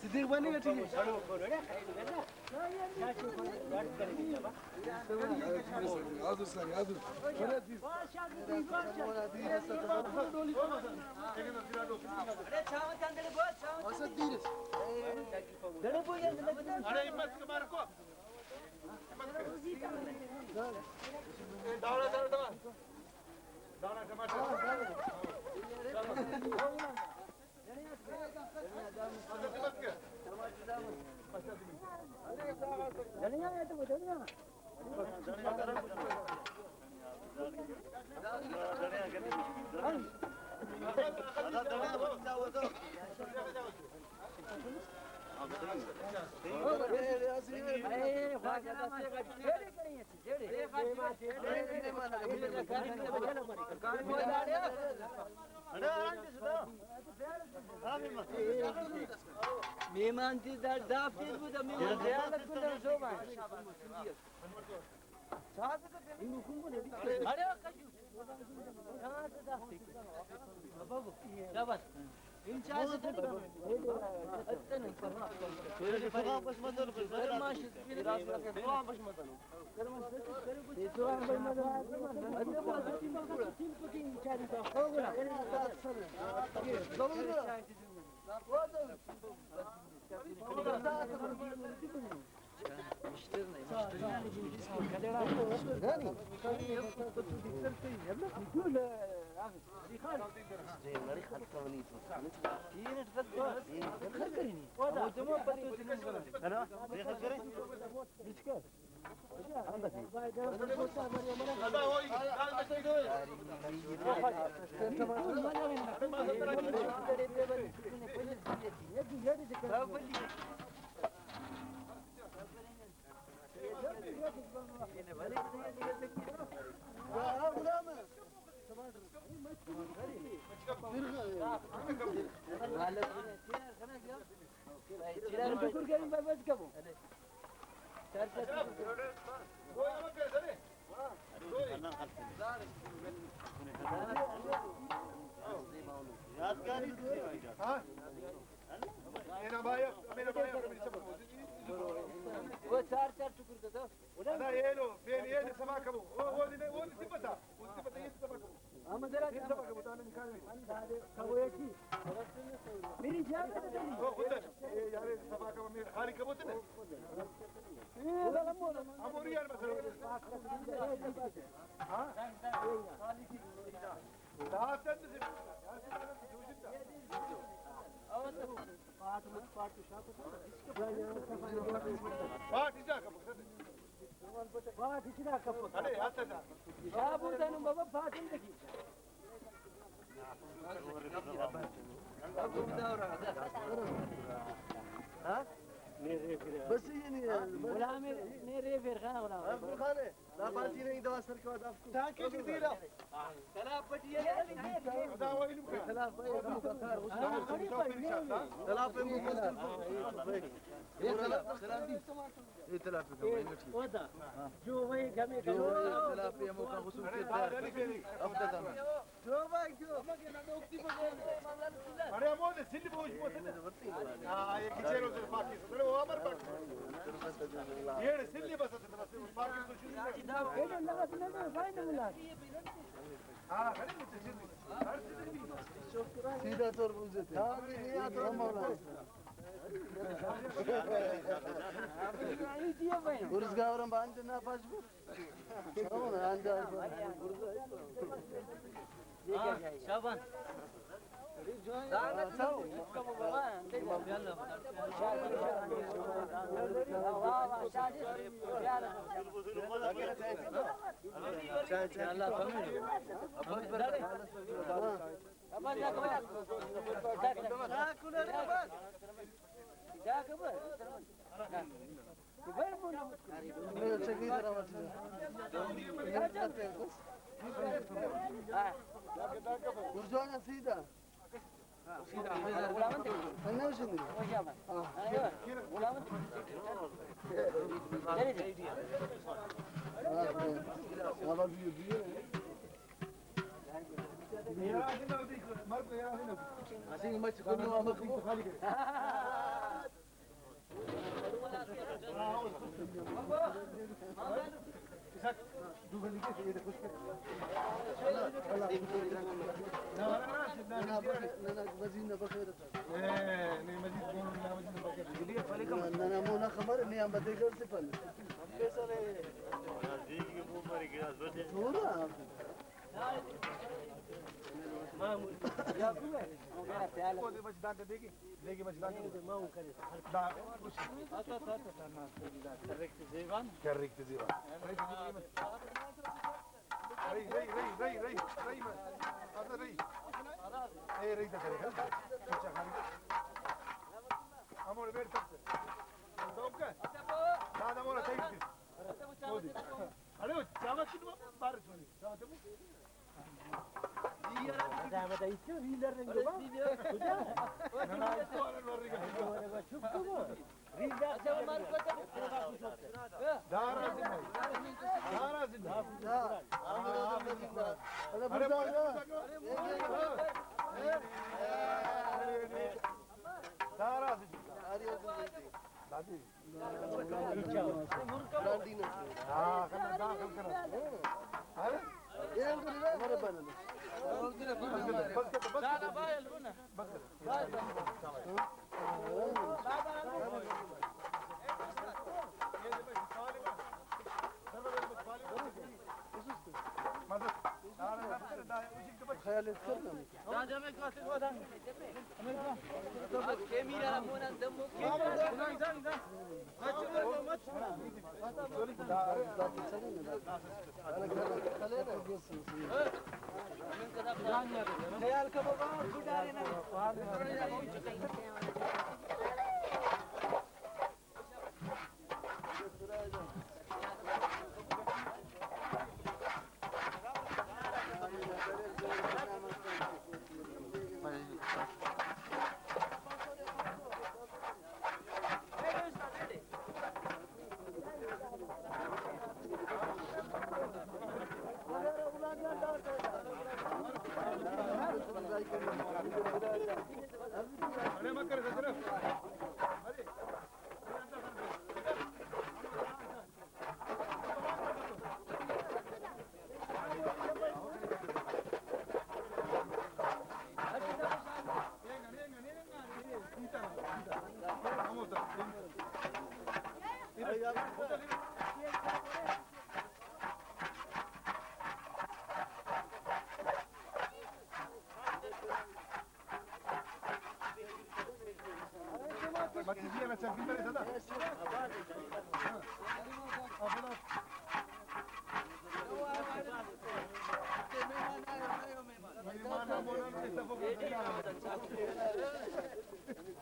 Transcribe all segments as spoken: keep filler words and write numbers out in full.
صدیق بننگ ٹی ءِ۔ حاضر سر، حاضر۔ اسد دیر اس۔ مہمان تے دا دافتے بو دا مہمان تے حالت کن دا سوبا۔ شاباش۔ او چار چار ٹکر کتو۔ ادا ایلو، پین ایلو سما کبو۔ او، او دے، او دے تپتا۔ او دے تپتا، یہ سما کبو۔ احمد را یہ سما کبو، تانے نکال۔ کبو ایسی۔ میری جان۔ او خود اے یار، سما کبو، میرے خالی کبو تے نا۔ اے، امور یار مسئلہ۔ ہاں؟ پاٹ اچا کپک۔ پاٹ اچا کپک۔ ارے، ہاتھ اچا۔ شاہ بوتا نو بابا پاٹ ہم دیکھی۔ ہاں؟ بس یہ نہیں ہے۔ غلام نے ریفر خان غلام۔ عبدالخالق۔ دا پارٹی نہیں، دا سر کے بعد آپ کو۔ تاکہ جو دیرا۔ تلا پٹی ہے۔ تلا پہ مکمل۔ یہ تلا پہ۔ یہ تلا پہ۔ جو وہی گھر میں جو تلا پہ ہم کا غسل کے بعد۔ اب تک ہم۔ جو بھائی جو۔ ارے ہمو دے سلی بوش بوتنے۔ ہاں، یہ کچھ رو سے پاکستان۔ ارے وہ امر پاکستان۔ یہ سلی بس۔ سیدھا طور پہ اسے تھے۔ ارزگا اور ہم باندھ نہ پاس۔ شابان۔ برجوانا سیدھا۔ ہاں۔ ننا مون آ خبر نے آن بدے گڑ سے پن۔ کرک تے زیبان۔ رہی، رہی، رہی، رہی، رہی، رہی، مہ-، آتا رہی۔ اے رہی تا کرے، ہاں؟ چچا خان۔ ہموڑے بیٹھ سکتے۔ تو اوکے؟ دادا مولا صحیح کس۔ اڑے، چاوہ کن بار سونی۔ چاوہ تے خیال ایت کر نا۔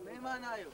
مہمان آیو۔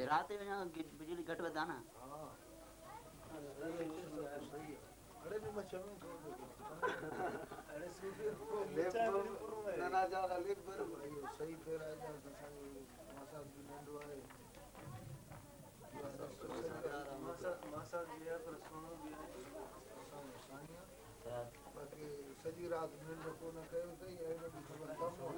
رات بجلی گٹ ودانا۔ اڑے نی مچ ہمے کر۔ اڑے سوفی ننا جاگہ لیب بر۔ صحیح پھیرا جا۔ ماسا بھی ننڈو آئے۔ ماسا، ماسا بھی ہے، پر سونو بھی ہے۔ باقی سجی رات ننڈ کو نہ کرے تو یہ بھی خبر کم ہو۔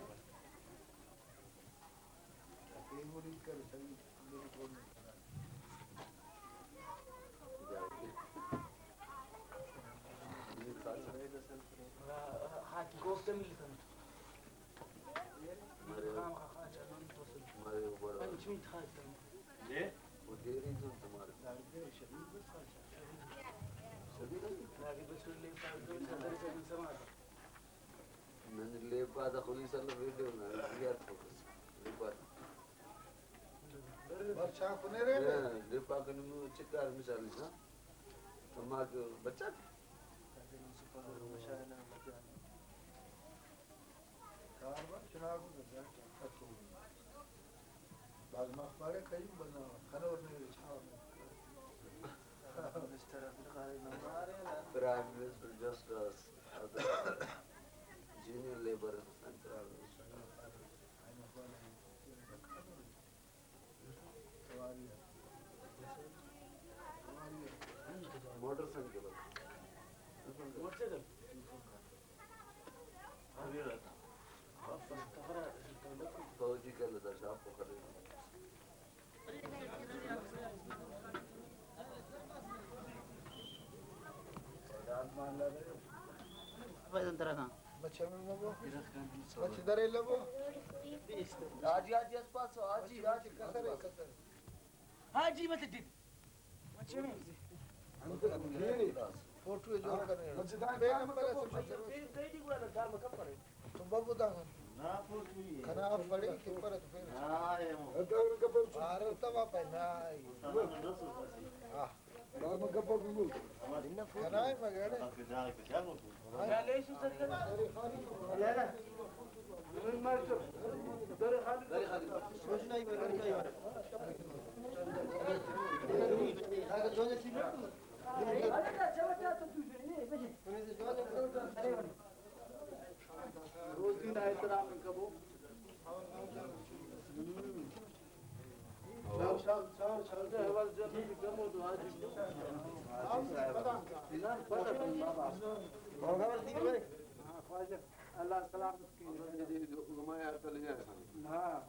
نن لیب پادہ خلیس اللہ ویڈیو نا زیات فوکس۔ لیب پادہ۔ بر چا کنیرے؟ ہاں، لیب پا کنی نو چکار مثال نا۔ تو ما کہ بچہ۔ کار بار چناکو تو جاٹ۔ بعد ما پارے کئی بنا خنور نے چھاو۔ Minister Abdul Qadir number. Prime minister justice. Junior labour central. Motorcycle. Motorcycle. فوجی کل دا شاپ کو کھڑے۔ بچہ میں مگو۔ بچہ درے لگو۔ حاجی، حاجی اس پاسو، حاجی، حاجی۔ حاجی مت ڈن۔ فوٹو جوڑ کرنے۔ تو بابو دا۔ کنا پڑی کہ پرت پھر۔ ارے تما پہ نائی۔ ہاں۔ کنا مگڑے۔ روزی نا احترام کبو۔ اللہ سلامت کیک۔ ہاں۔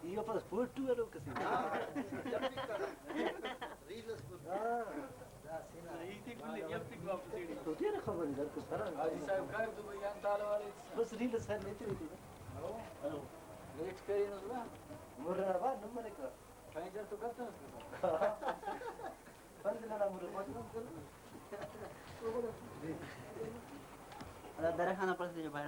ای پاس فوٹو ایلو کسے۔ تو تیرے خبر ہے، در کس طرح۔ بس ریل سر لیتے رہتے۔ لیٹ کرے نا۔ مرنا بعد نمبر ایک۔ پینجر تو کرتا ہے۔ بند لڑا مرے۔ درخانہ پڑھتے جو بھائی۔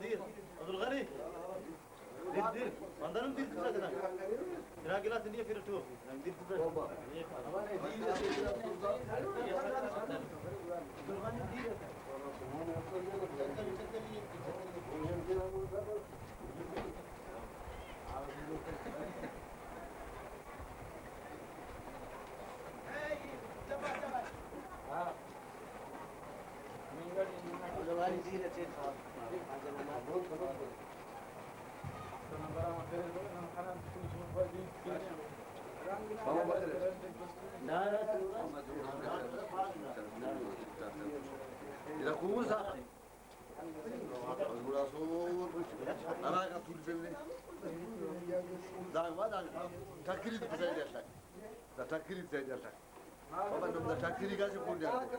دیر، عبدالغنی۔ دیر، دیر۔ بندر ہم دیر تسا کنا۔ ارا گلاس انڈیا پھر اٹھو۔ دیر تسا۔ ہراکا تولفینے۔ داغ با داغ ٹکری تے سائیڈ الٹک۔ دا ٹکری تے سائیڈ الٹک۔ بابا نم دا ٹکری کا سے پون جاتے۔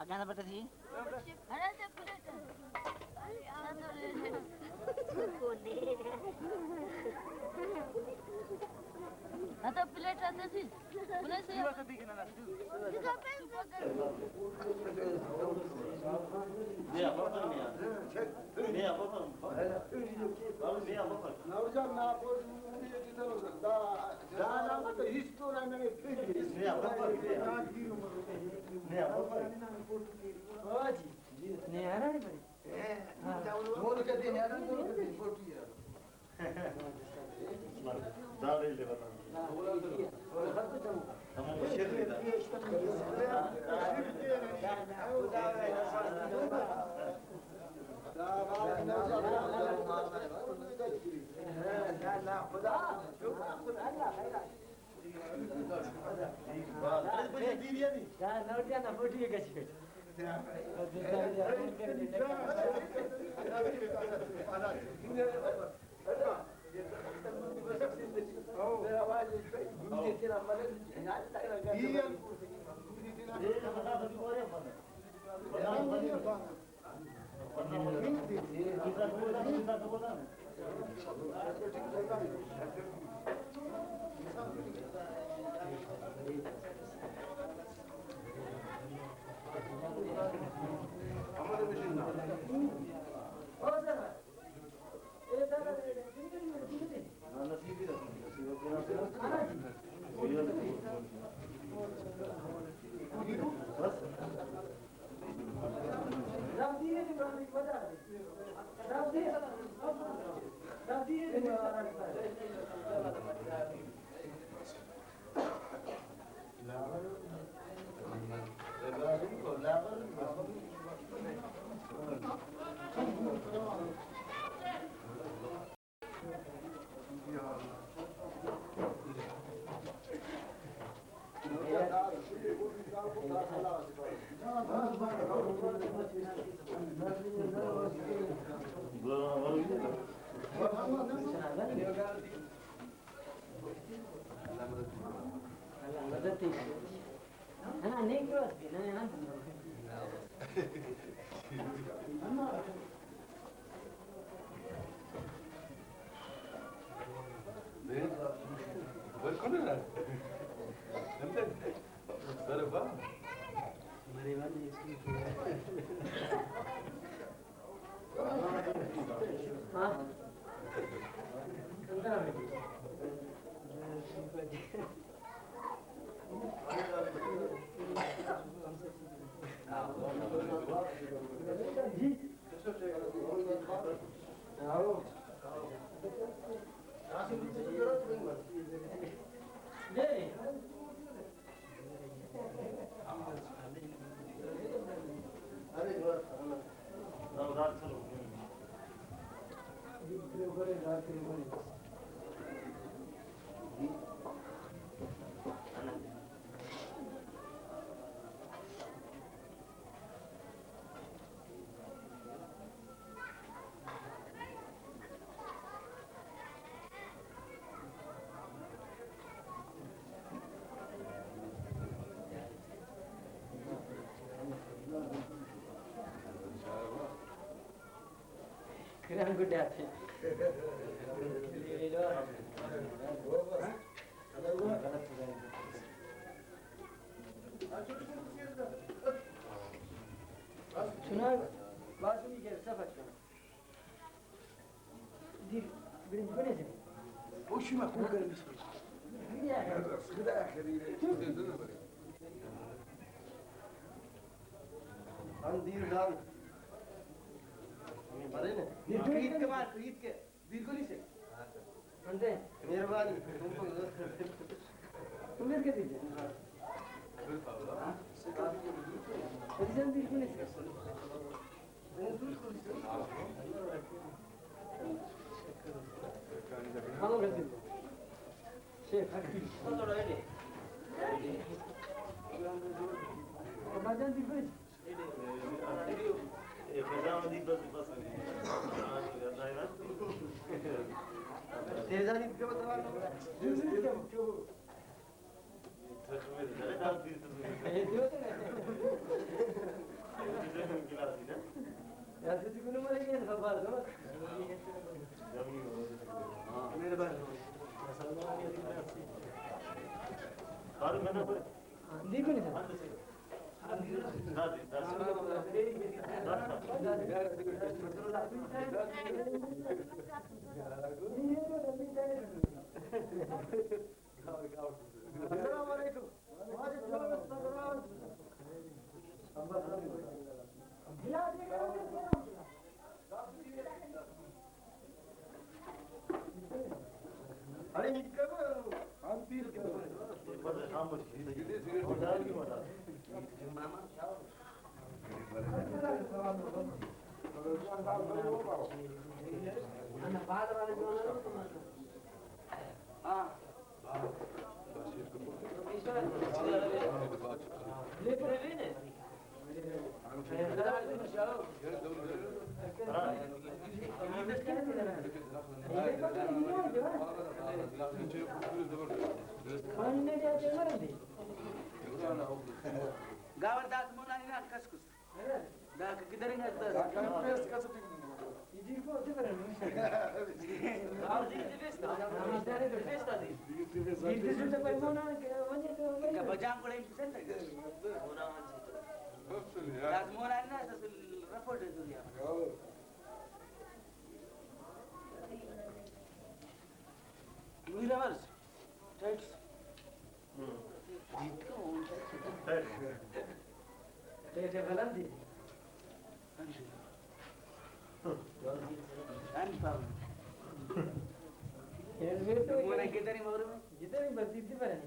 اگانا بٹا سی۔ ہتو پلیٹ آتے سی۔ چناک باسنی کہ سفر کن۔ دیر برنج بنے سے۔ او شما کون کرے مسوئی۔ ہم دیر دان۔ عید کے بعد، عید کے۔ بالکل ہی صحیح۔ انتے؟ مہربانی۔ تم اس کے دیجیے۔ بالکل ہی صحیح۔ ہاں، بالکل۔ شیخ۔ بھائی جان، بالکل ہی صحیح۔ السلام علیکم۔ گاوڑ داس مونا ہنا کس کس۔ دا کہ کدرنگ اس دس۔ بجان گڑا ہم پسند ہے۔ داس مونا ہنا دس رپورٹ دنیا۔ میرا ورس۔ ٹائٹس۔ ٹائٹ قلم دی۔ مونا گدری مورو۔ گدری بس دی بس۔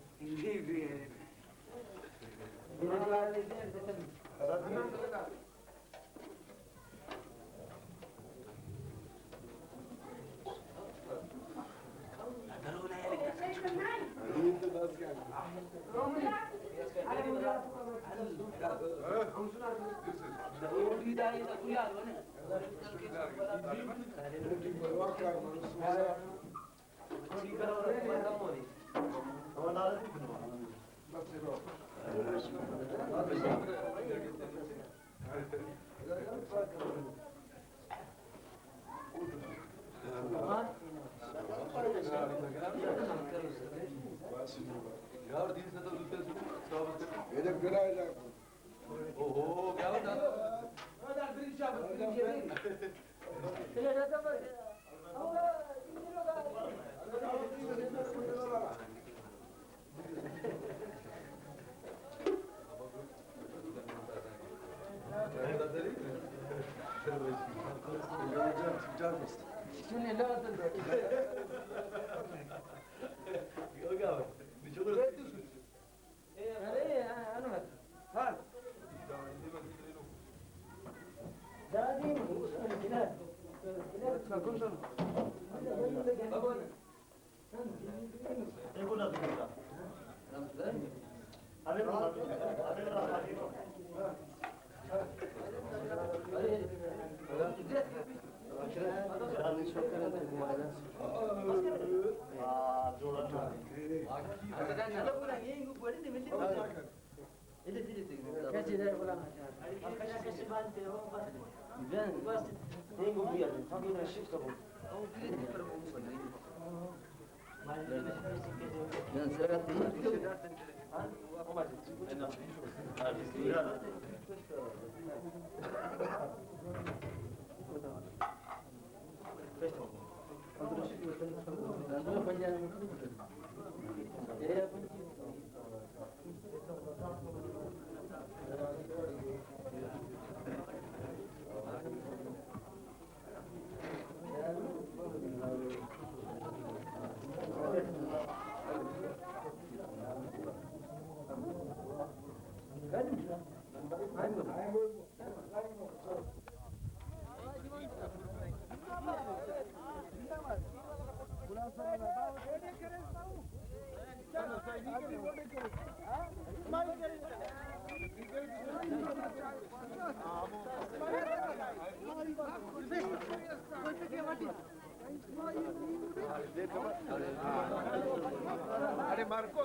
اڑے مارکو،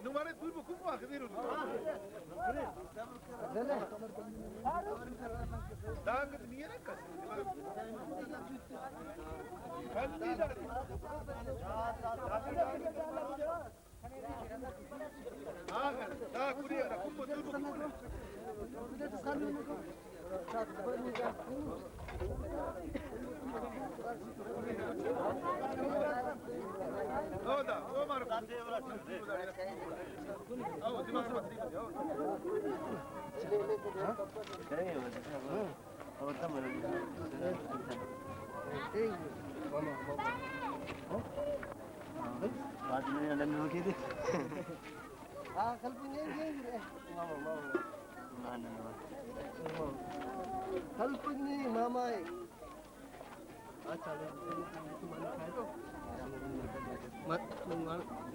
نمارے دور بکن واخ دیر۔ دانگ نی نا کس۔ کلی داڑے۔ ہاں، خلپنگ اے، اے، اے۔ خلپنگ نی ماما اے۔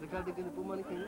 ریکارڈنگ کنی پومانی کنی۔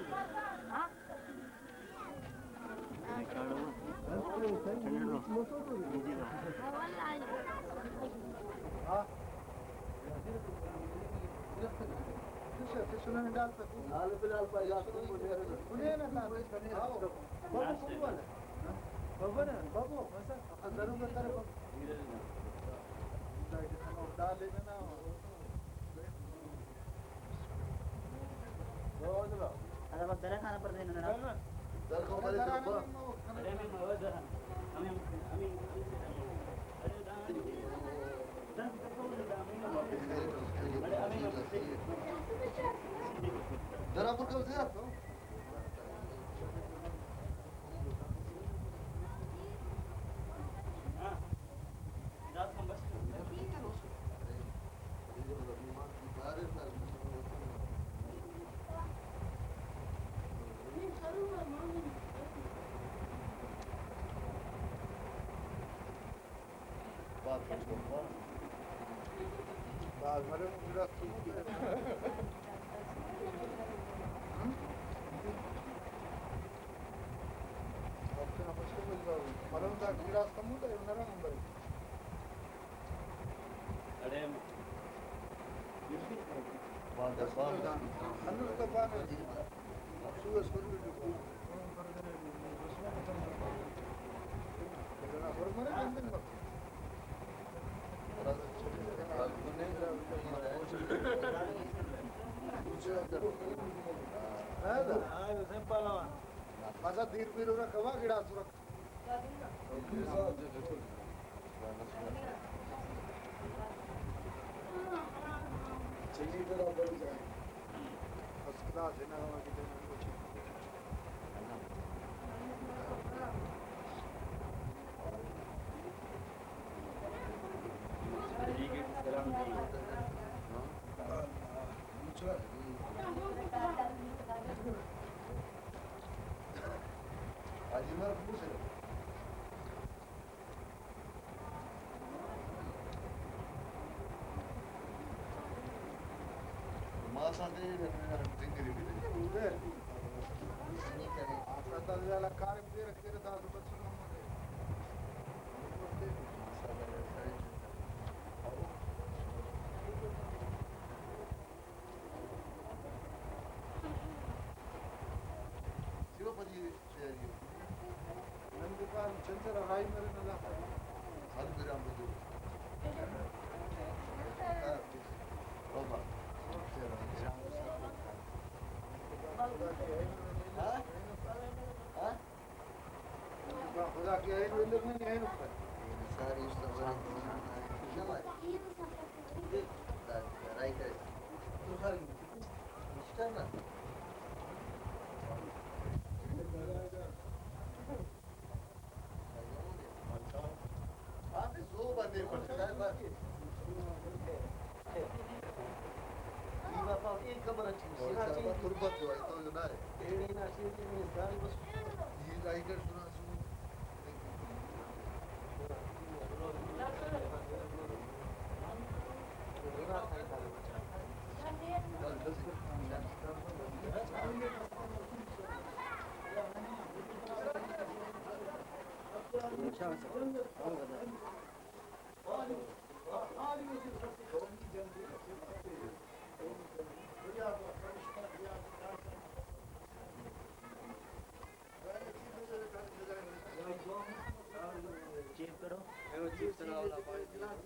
پہلوان۔ بس دیر پیر ہورا کوا گڑاس ہورا۔ فرسٹ کلاس ہے نا، ہوا کی ٹینشن کچھ۔ سیوا پدی تیاری ء۔ نن دکان چنچر آ راہی مرے ننا۔ سال میرا مدو۔ بابا۔ ہاں؟ ہاں؟ خدا کہ اینو الم نن اینو کر۔ ساری است۔ راہی کرے۔ سلام۔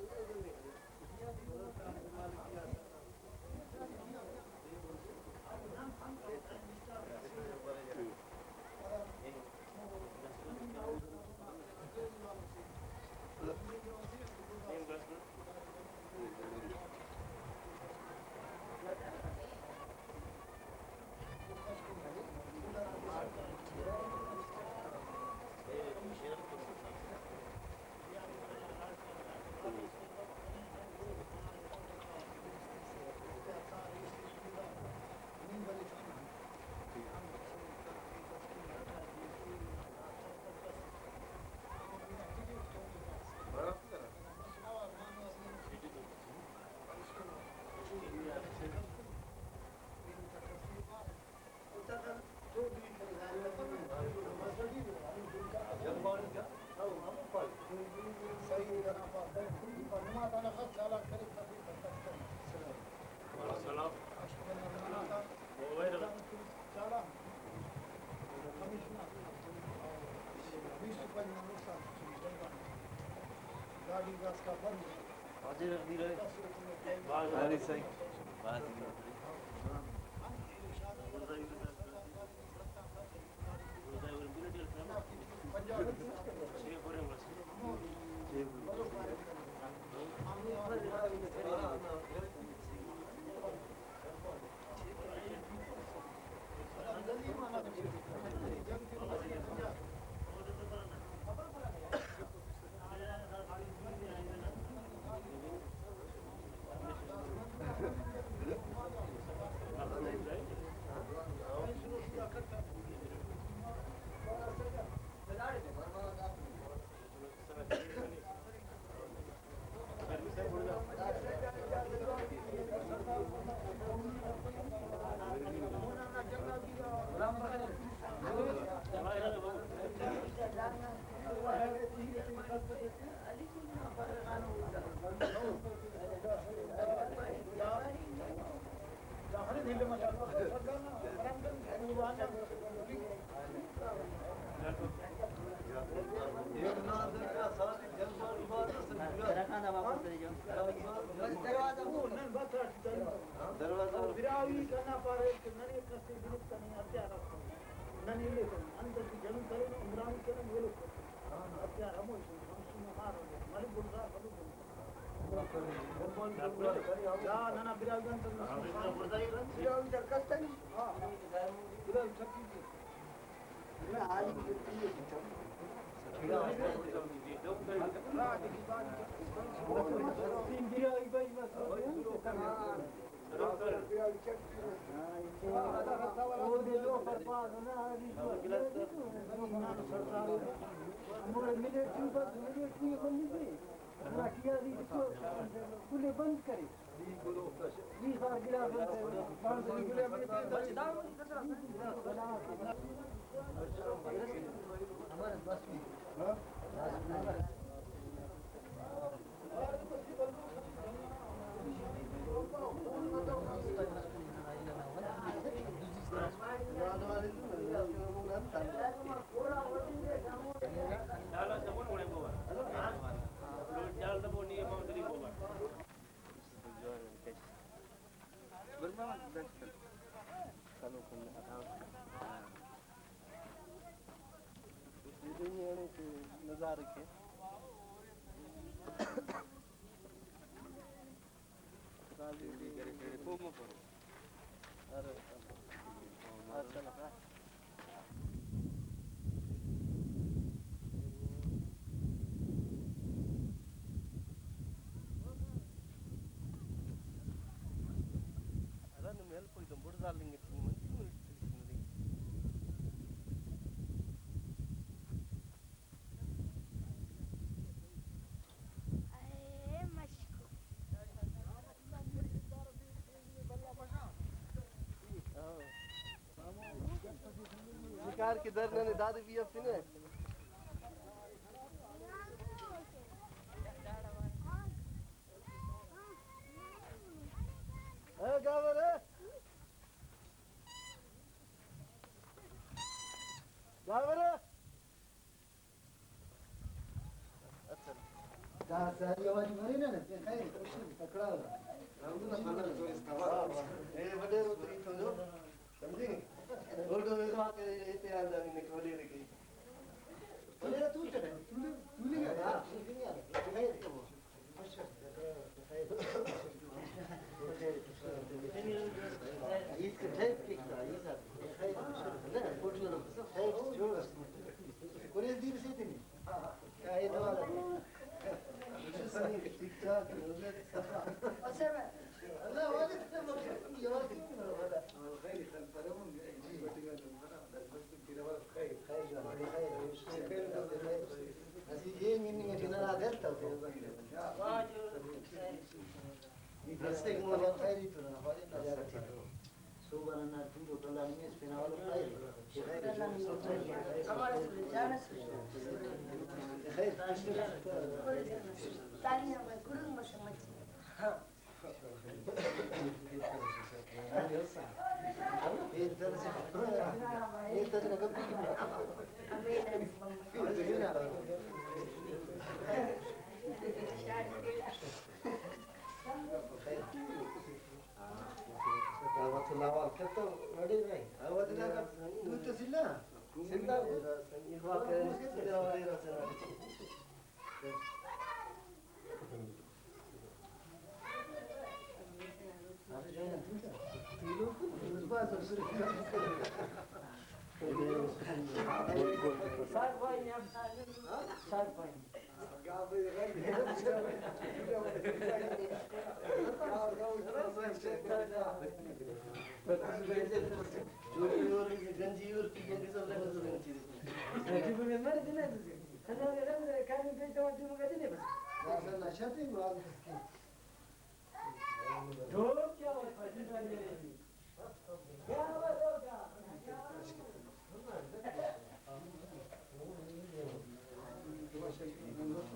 گاڈی داسکا بند۔ حاضر حاضر ہے۔ بھاز صحیح۔ بھاز دروازہ۔ براہوئی کنا پاریر کہ ننے کس ءِ بنک تنے ہتھیار اس، نن الیسن، انت ٹی جنگ کرینو، عمرانی کرن، ایلو کرن۔ ہتھیار ہمو ایسن، منصور نا مار ہمو، ملک گلزار بلو گلزار۔ دا ننا براہوئی انت براہوئی تا کس تنے۔ ہاں۔ براہوئی ٹھکی تے۔ کل ءِ بند کرے۔ نظارہ کے۔ ہرا نم ہیلپ ہوئی تم بڑزال لنگ ٹی نم انت نم ٹی تلک نم۔ اے مشکو۔ نکار کہ در ننے دادے بھی افنے۔ اے گاور اے۔ گاور اے۔ اچھا۔ داس داری اواری مرے نا، خیر، خوش تکڑا۔ اے وڈیرو تو ہیت ہو جو، سمجھی؟ اوڑو ویلوا کرے، ایتے آن دانی نے کولے رکھے۔ وڈیرو تو چلے، تو لے، تو لے گیا۔ خیر۔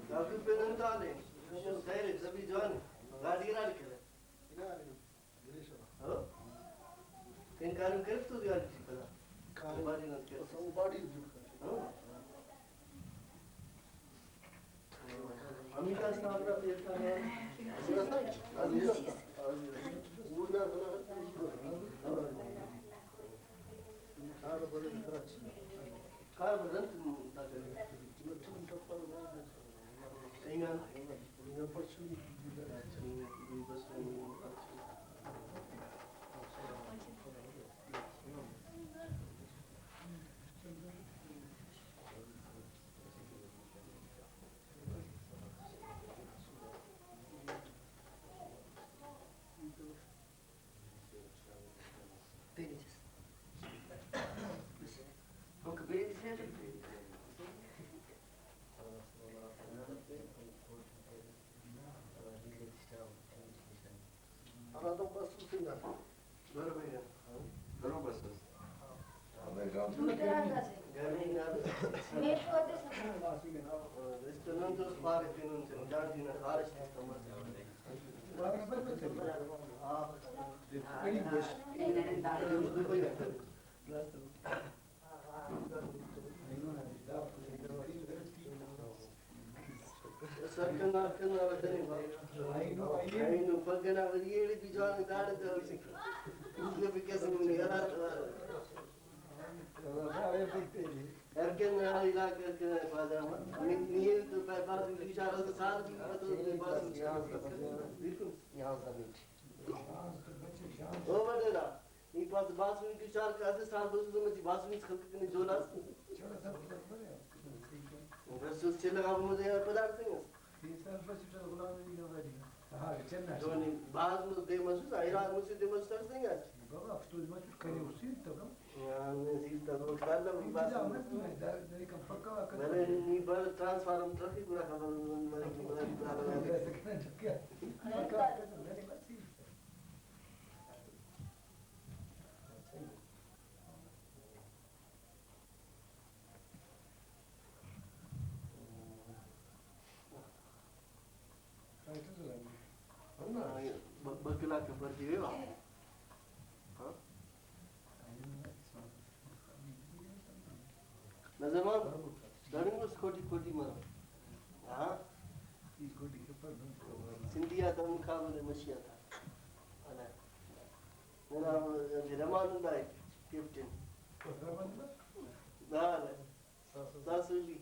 ڈاکٹر پین انت حال ءِ؟ خیر ءِ، سبھی جوان ءِ؟ گاڈی راڈی کرے؟ ہاں؟ تین کاریم کرے تو گاڈی ٹی پدا؟ کاریم باڈی نہ کرے۔ بس وہ باڈی جوڑ کر۔ ہاں؟ امیتابھ صاحب نا پیر کا نام؟ عزیز۔ عزیز۔ کار بدن۔ ہراتم بس اسے نا۔ برو بھیا۔ برو بس۔ گرمی نا۔ اس تو نن تو پارے تینن سے جان دینا خارج تھا مت۔ سر کنا کنا وطن با۔ اینو پگنا وری ایڑے بھی جوان داڑے تے اسے۔ یہ بھی کیسے نہیں یار۔ ہر کنا علاقہ کنا پادا۔ نی تو بائی پاس اشارہ تو سال بھی تو بائی پاس۔ بالکل۔ او بڑے نا۔ نی پاس باسنی تو چار کا اسہ سال بسوس مچی باسنی خلق کنے جولاس۔ بسوس چلغا مزے پدار سنگس۔ تو نی باز مز دے مسوس، ایران مز دے مسوس تر سنگس۔ بابا افسوس مسوس کرے اسی تک۔ یار، نی سیل تک کالا باز۔ بلے نی بر ٹرانسفارم ترکی گڑا خبر۔ ب-، بکلا کے پر دیوے وا۔ ہاں؟ نظر مان، دڑنگ اس کوٹی کوٹی مر۔ ہاں؟ سندھی آتا مقابلہ مشی آتا۔ ننا رحمان اللہ کیپٹن۔ نہ، نہ۔ ساسولی۔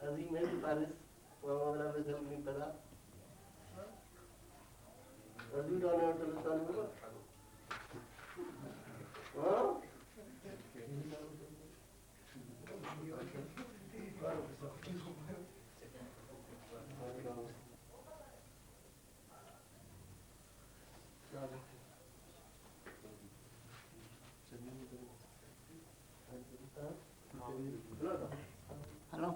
عظیم ہے فارس، و مولانا فیصل بن پدا۔ رضی اللہ عنہ تعالی عنہ۔ ہاں؟ ہلو۔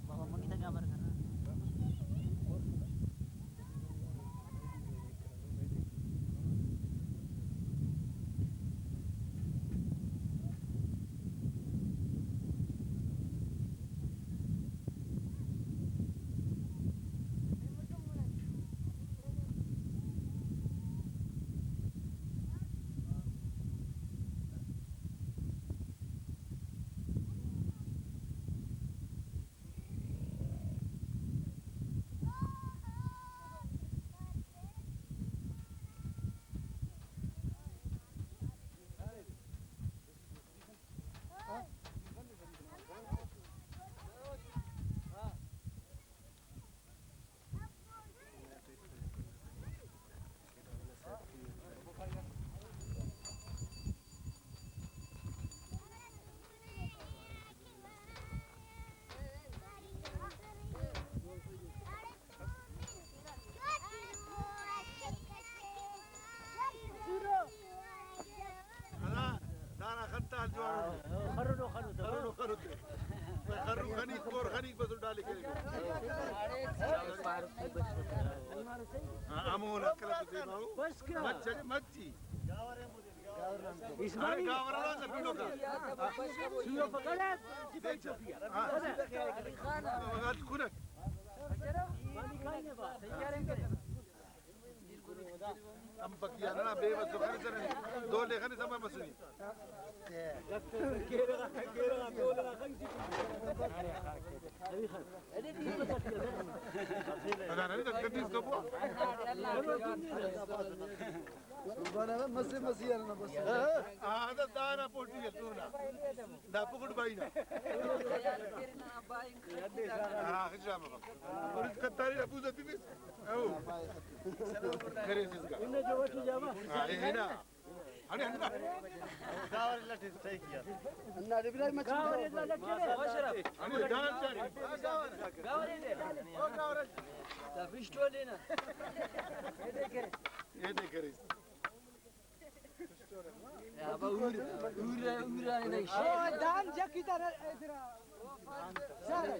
بابا، منگی تا کیا بر کر رہا؟ ہرا دانا خنتال جوان۔ خرنو خنو تے۔ خرنو خنو تے۔ خرنو خنیک، کور خنیک بس ڈالے کرے۔ ہاں، امون اکل تے باو۔ مچ، مچی۔ اسماعیل۔ ارے گاورا نا پینو کا۔ سورو پکڑا، ٹپل چوپیا۔ ہاں۔ وقت کنک۔ ہم پکیا ننا بے وس خرچ دولے خنے سما مسنی۔ ادا نہ تک تیس کو۔ سلطان احمد مسہ مسیح ہرنا بس۔ آ، دا دانا پوٹی ہے تو نا۔ دا پکڑ بائی نا۔ ہاں، خشام۔ اور اس قطاری ابو ذبی بس۔ او۔ کرے اس کا۔ ہاں، یہ ہے نا۔ Honey, honey. گاور لٹے صحیح کیا۔ انا ابراہیم اچھی۔ ہنی، دان چاہیے۔ گاور دے۔ دا فش ٹولی نا۔ یہ دیکھ رہے۔ یا با اور، اور، اور آنے دے۔ او، دان جکی تا ادھر۔ سر۔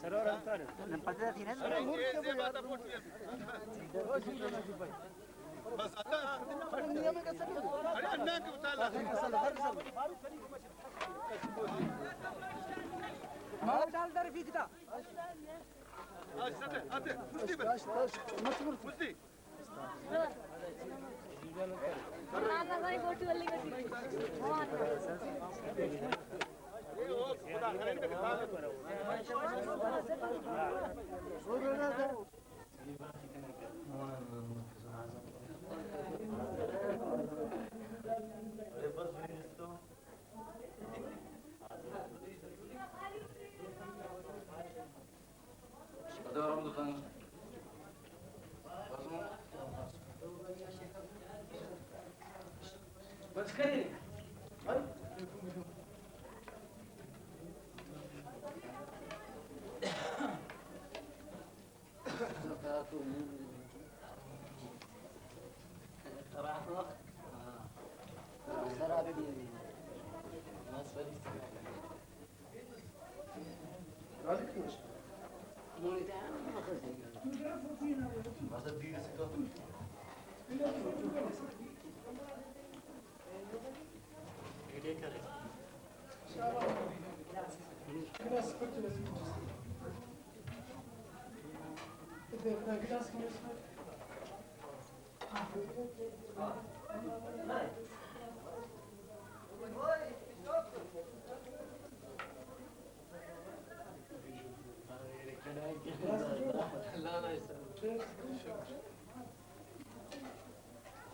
سرور ہم تو نے۔ پتہ تھی نا۔ بس، ارے، انا کے بتا لا۔ مال ڈال در فیکتا۔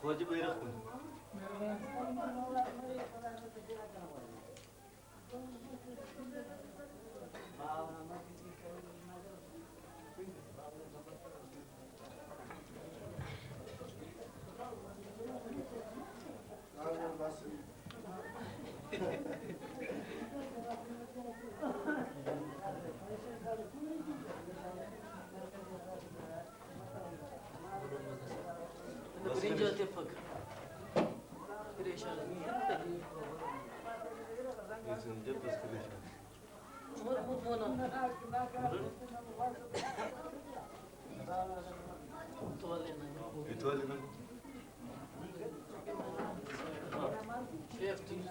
خواجہ بیرخ کن۔ برنج آ تفک۔ پریشان۔ عمر، عمر مونا۔ تو والے نا۔ Chef T.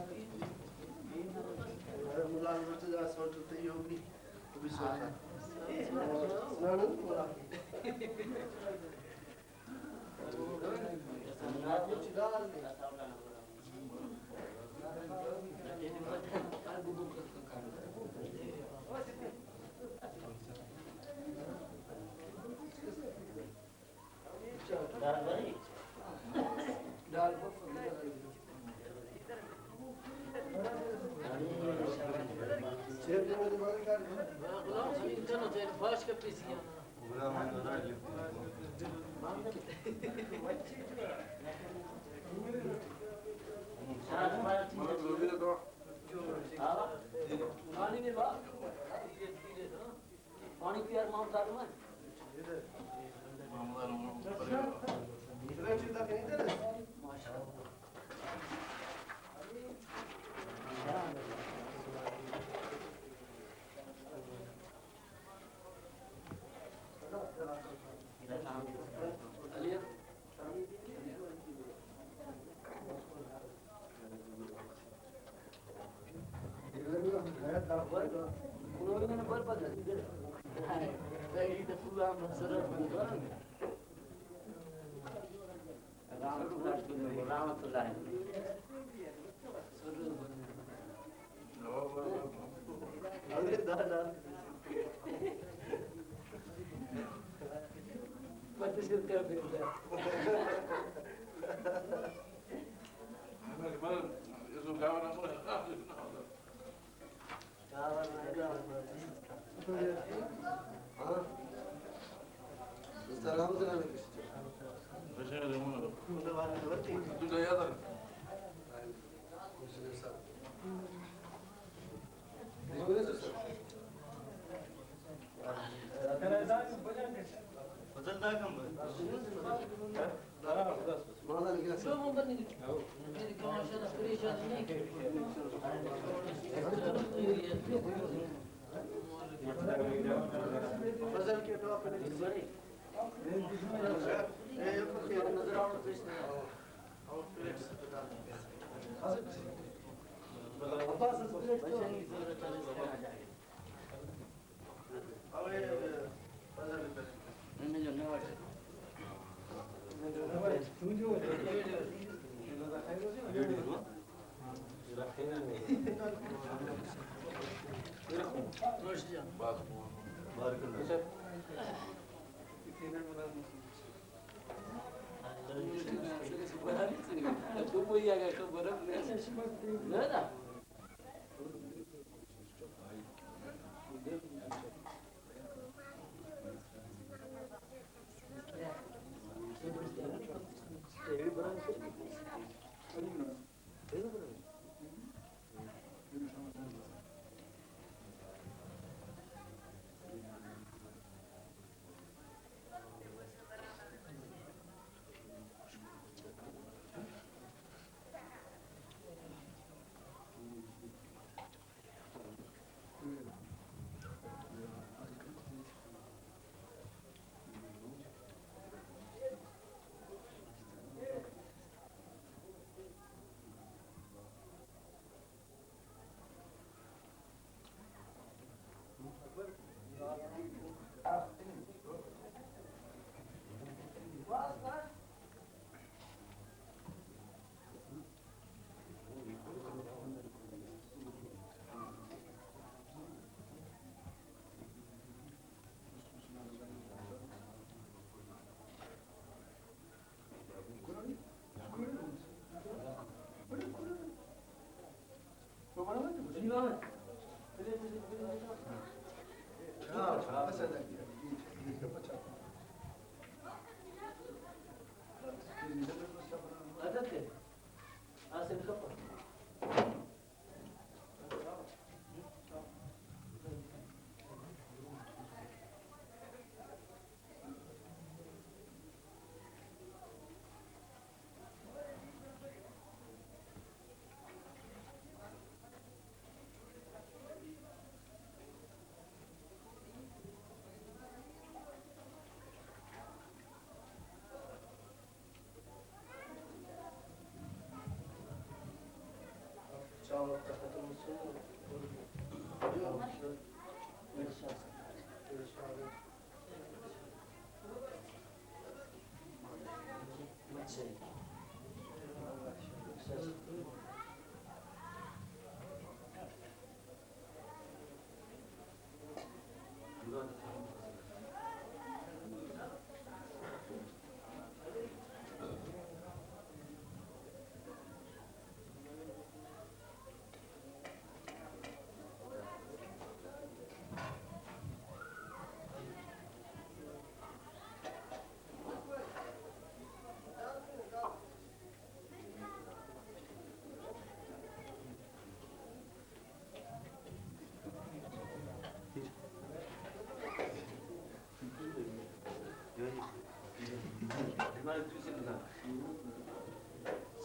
پانی پیار مام صاحب میں۔ ماشاءاللہ۔ رحمت اللہ۔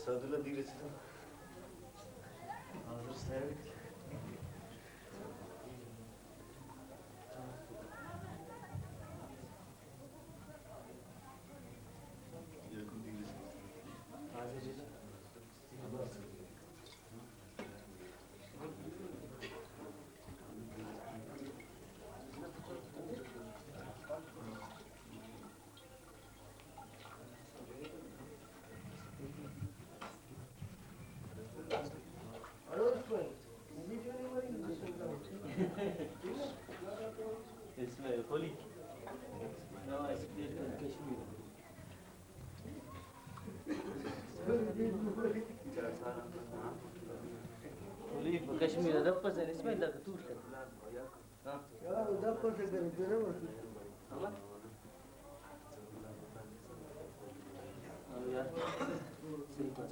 سعداللہ دیر اسے تو حاضر صاحب۔ اسماعیل کوہلی۔ کوہلی کشمیر آ دپ ئسے، اسماعیل داکا تول کن۔ ہاں۔ یار، دپ ئسے کرے، پھر ہم۔ ہاں یار، صحیح بات۔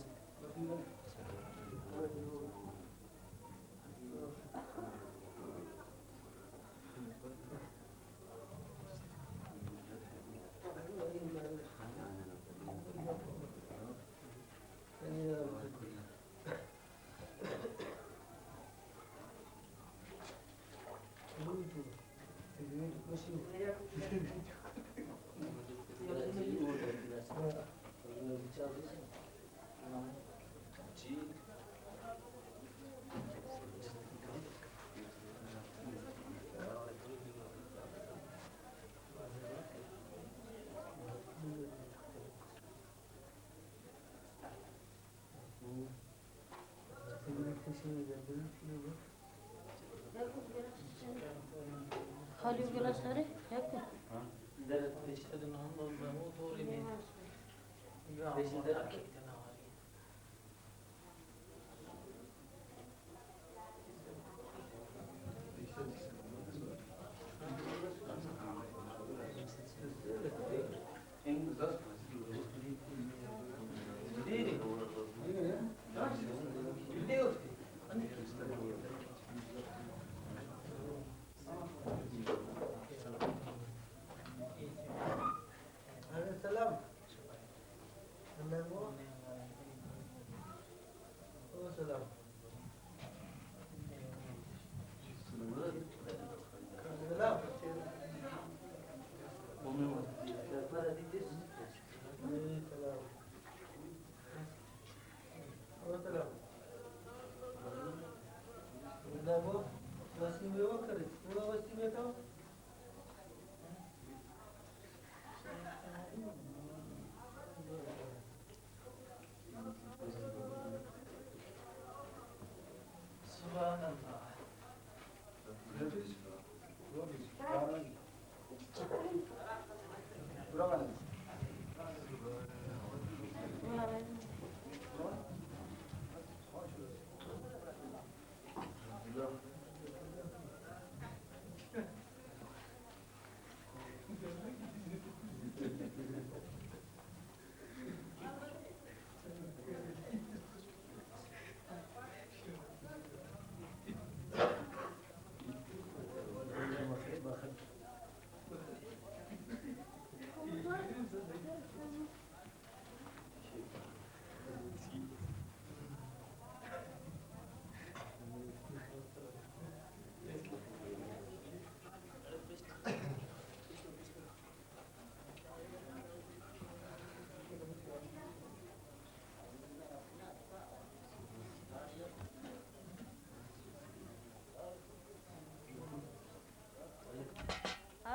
خالی گلاس ارے، یک۔ سلام۔ او سلام۔ سلام۔ او سلام۔ وسیم ءِ او کرے، او وسیم ءِ تو۔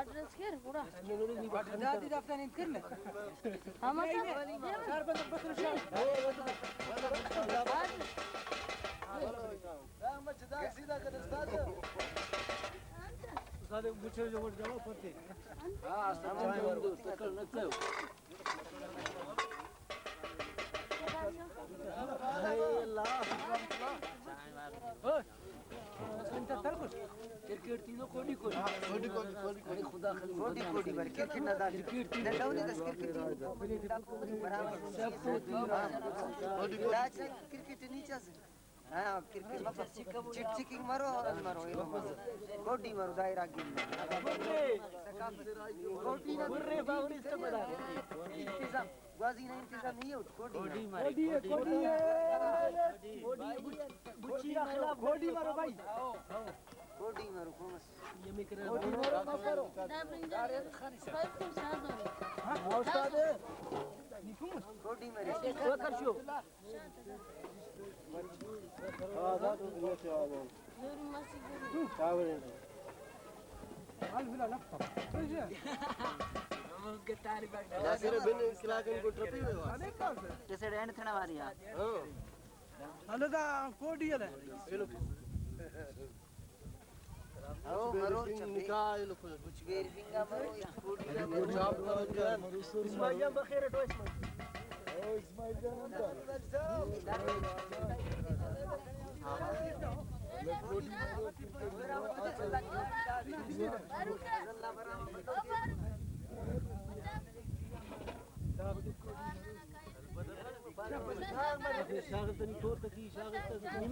ایڈریس کر گڑا۔ دادی دفتر انت کر نے۔ ہاں، مطلب، چار بندہ بس شاہ۔ سارے مچھر جو وٹ جاؤ پتے۔ ہاں، سب ہم جو تکل نہ کہو۔ کرکٹ تینو کوڈی کوڈی۔ کوڈی کوڈی، کوڈی کوڈی۔ خدا خلیق کوڈی کوڈی بر کرکٹ نہ دا۔ کرکٹ تینو۔ نہ ڈاؤن دس کرکٹ تینو۔ برابر۔ سب تو تینو۔ ہاں۔ کوڈی کوڈی۔ دا چا کرکٹ نی چا سے۔ ہاں، کرکٹ مطلب چٹ چکنگ مرو، ہورن مرو، ایلو مرو۔ کوڈی مرو، دائرہ گیم۔ ثقافت۔ کوڈی نا انتظام۔ گوازی نا انتظام ہی اٹ، کوڈی نا۔ کوڈی اے، کوڈی اے۔ کوڈی اے، بچ-، بچی نا خلاف کوڈی مرو بھائی۔ کوڈی مرو، کومس۔ کوڈی مرو، مفرو۔ ہاں، استاد۔ کوڈی مرو۔ کسڑ اینڈ تھنا والی آ۔ ہاں۔ ہلو دا کوڈی ہلے۔ او مرور چپے۔ نکاح ایلو کل۔ کچھ بیر بنگا مرو، اس کوڈی ہلے۔ چاپ کرو جان۔ اسماعیل جان بخیر اٹو اسماعیل۔ او اسماعیل جان انت۔ شاغل تنی کور تکی، شاغل تنی۔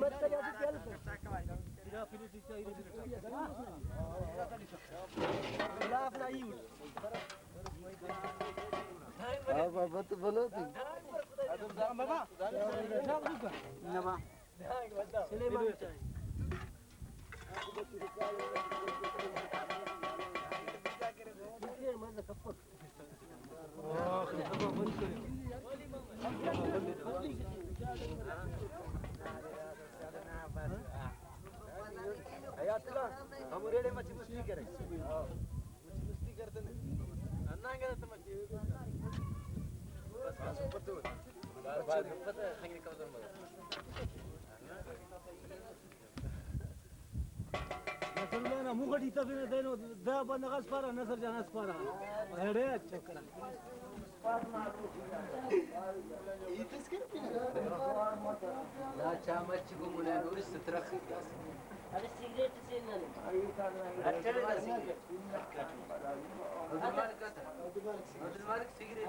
ہاں، بابا، تو بولو تھی۔ بابا۔ سلیمان۔ حیات اللہ، ہم ریڑے مچ مستی کرے۔ مچ مستی کرتے نے۔ انا گرا تو مچ۔ بس، بس، اوپر تو۔ بار، بار، پتہ ہے، خنگے کم تو مگر۔ نصر اللہ نا موہ ٹی تفنہ تینو، دہ بندغ اس پارہ، نصر جان اس پارہ۔ اڑے اچھا کرا۔ دا چا مچ گمو نن اس ترخ۔ ارے سگریٹ سے نن۔ اچھا سگریٹ۔ عبدالمالک اتہ۔ عبدالمالک سگریٹ۔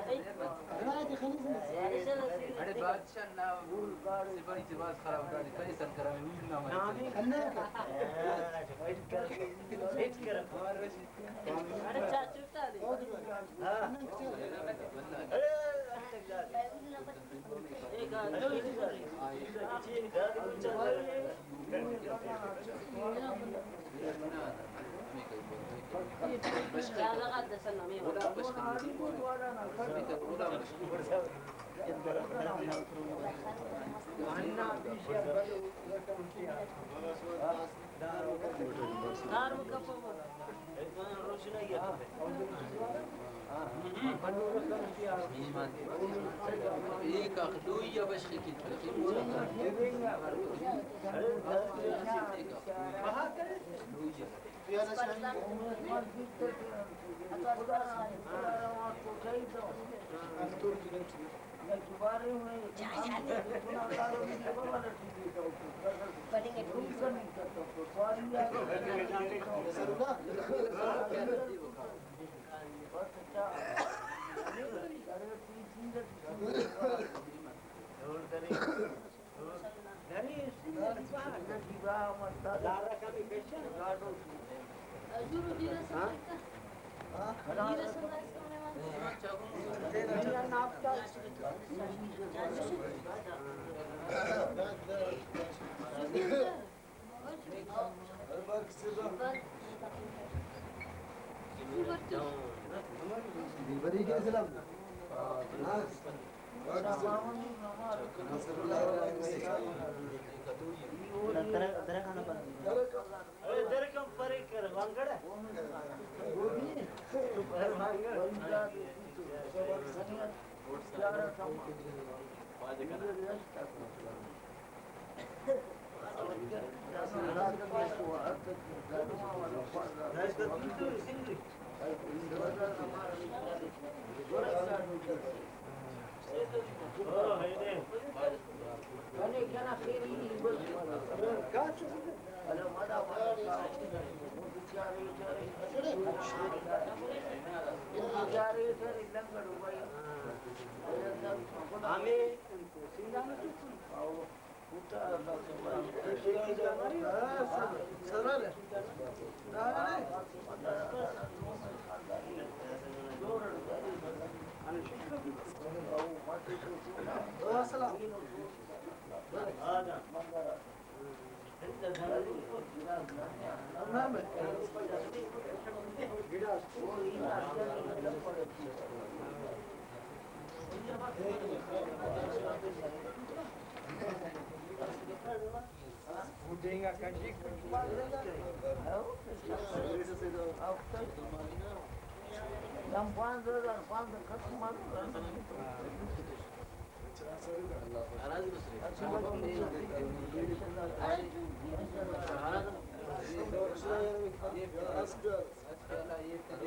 اڑے بادشاہ نا سپاہی تے بھاز خراب گاڑی کنے سر کرا میں ویڈیو نا مائی۔ اڑے چا چٹا دے۔ ہاں۔ درے، درے خان پر۔ اے درکم پرے کر، وانگڑ۔ وانگڑ۔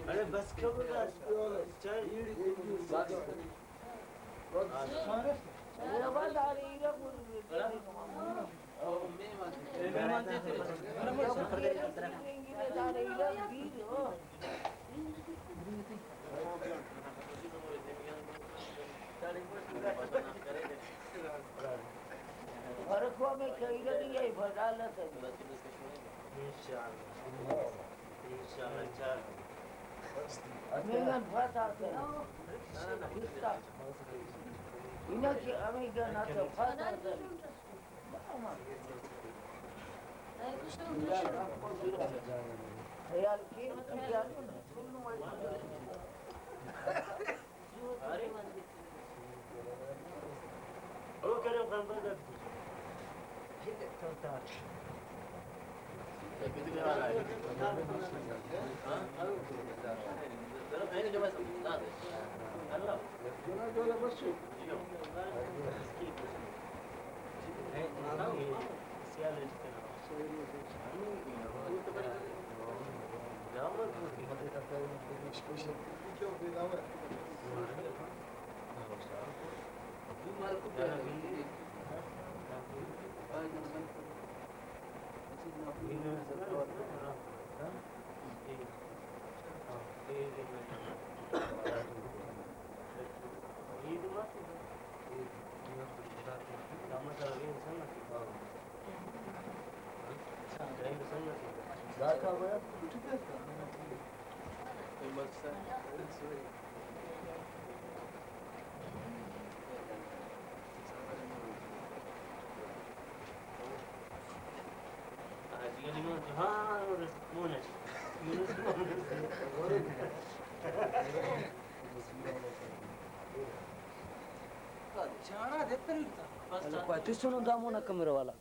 اڑے بس کر۔ تسنو دا مونا کمرہ والا۔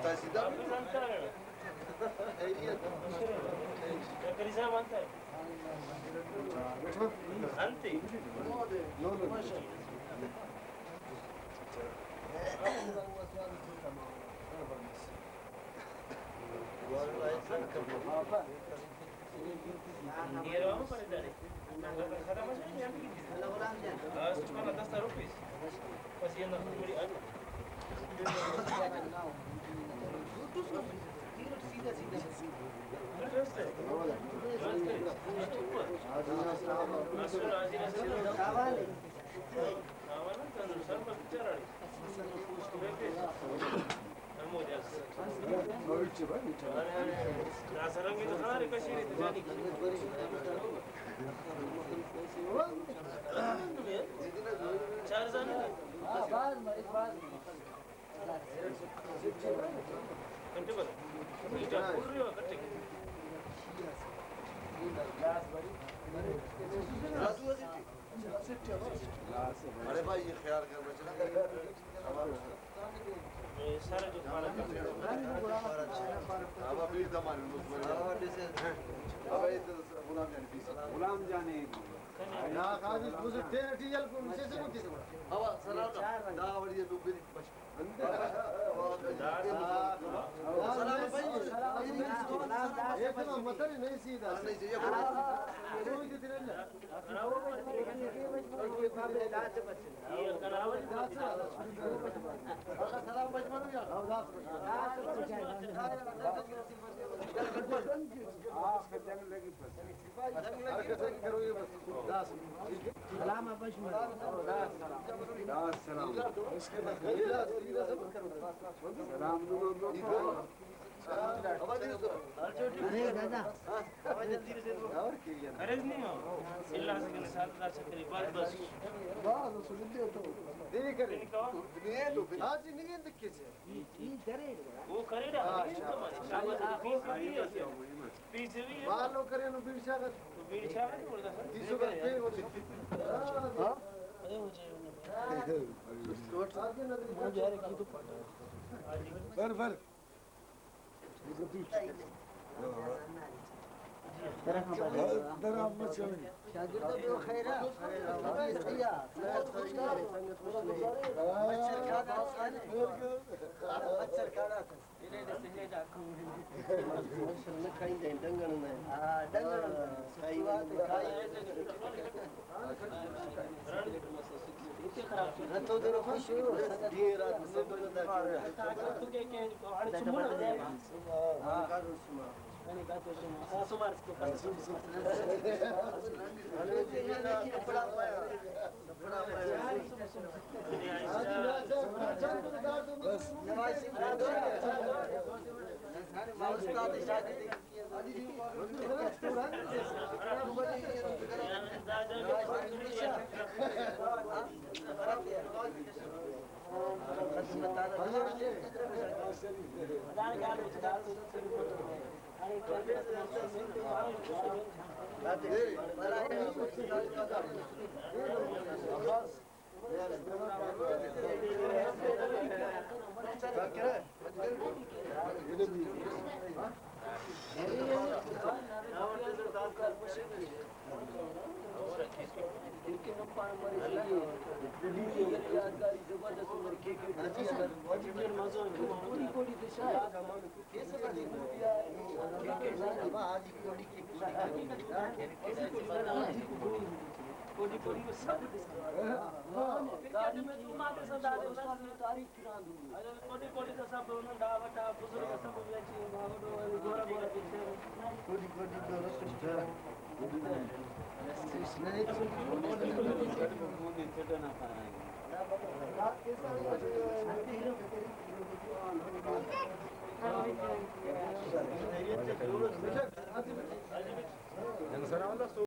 انت؟ ارے بھائی، یہ خیال کر بچنا۔ غلام جان۔